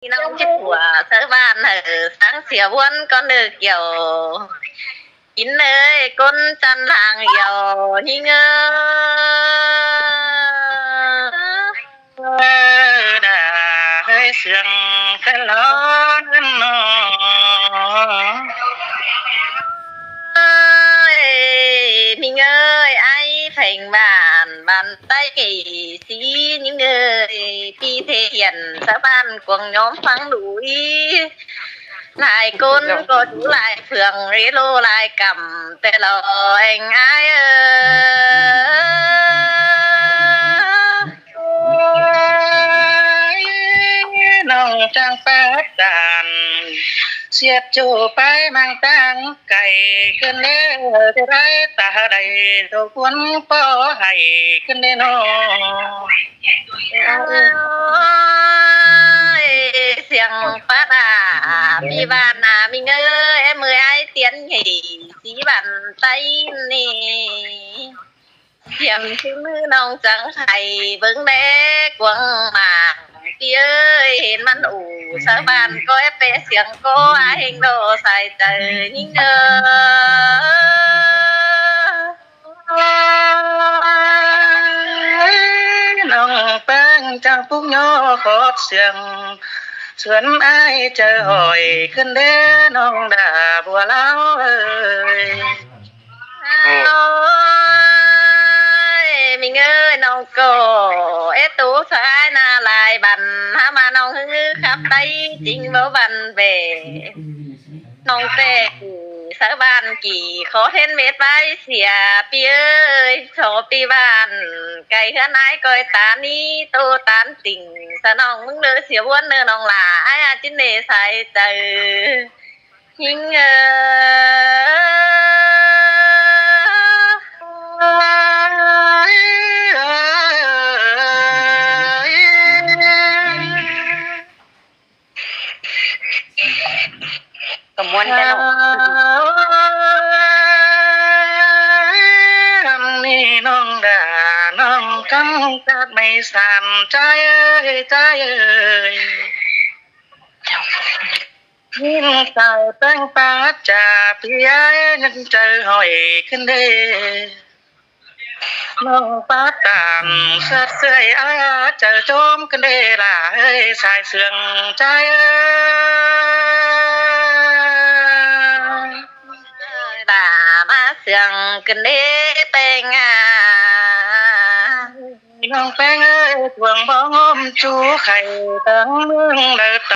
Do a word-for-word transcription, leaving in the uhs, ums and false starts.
ꞌNọng chết của sớ ꞌvan hảư sáng sia ꞌhuốn ꞌcốn đơ kiẻo. Kính ơi, ꞌcốn chăn làng yẻo ꞌnhính ơi. Đa hơi sương cái lón nó. Ơi, ꞌnhính ơi, ai phèng bản, bản tay kể sí ꞌnhính ơi, pi thể hiện sớ ꞌvan cuông nhóm phắng đuổi. Lai ꞌcốn ꞌcọ dú lai phường, rê lô lai cắm, té lo anh ai ơi. Ôi, ꞌnọng chang pát đàn, siết chu pái mang tang cay ꞌcứn đê, ꞌchớ đảy ta đảy tô cuốn ꞌpó hay ꞌcứn đê ꞌnọ. Ơi, siêng pát à, pi ꞌvan à, ꞌmí ơi, em ơi, ai tiên nhảy sí bàn tay nè. Siêng chứ ꞌmứ ꞌnọng chắng khay bớng đé cuông mảng. Pi ơi, hên ꞌmắn ủ sớ ꞌvan ꞌcọ ép pé siêng ꞌcọ ai hên đổ sai chaư ꞌnhính ơi. ꞌNọng ꞌpéng chang púk ꞌnhó khót siêng, sươn ai chaư hỏi ꞌcứn đê ꞌnọng đa bua lao ơi. Ôi, ꞌmí ơi, ꞌnọng ꞌcọ é tô sai na lai bản, hả ꞌmá ꞌnọng ꞌhứ khắp tay chính báu bản về. ꞌNọng té sớ ꞌvan kỉ khó hên mết ꞌvái sia, pi ơi, so pi ꞌvan, cay ꞌhướn ai coi ta ní tô tán tỉnh, sớ ꞌnọng ꞌmứng đơ sia ꞌhuốn ꞌnớ ꞌnọng lả, ai à chín nê sai chaư. ꞌNhính ơi. Có muốn cái nào? Ăn ni nong đà nong cắn cát mây sàn trai ơi, trai ơi. Nhìn sai ꞌpéng pát cha pi ai nhân trời hỏi ꞌcứn đê. Nong pát tản sắt sưởi ai á, chaư chôm ꞌcứn đê lả ơi, sai sương trai ơi. Lả ꞌmá sương ꞌcứn đê ꞌpéng à. Nong ꞌpéng ơi, cuông bó ngôm chú khay táng ꞌmướng đaư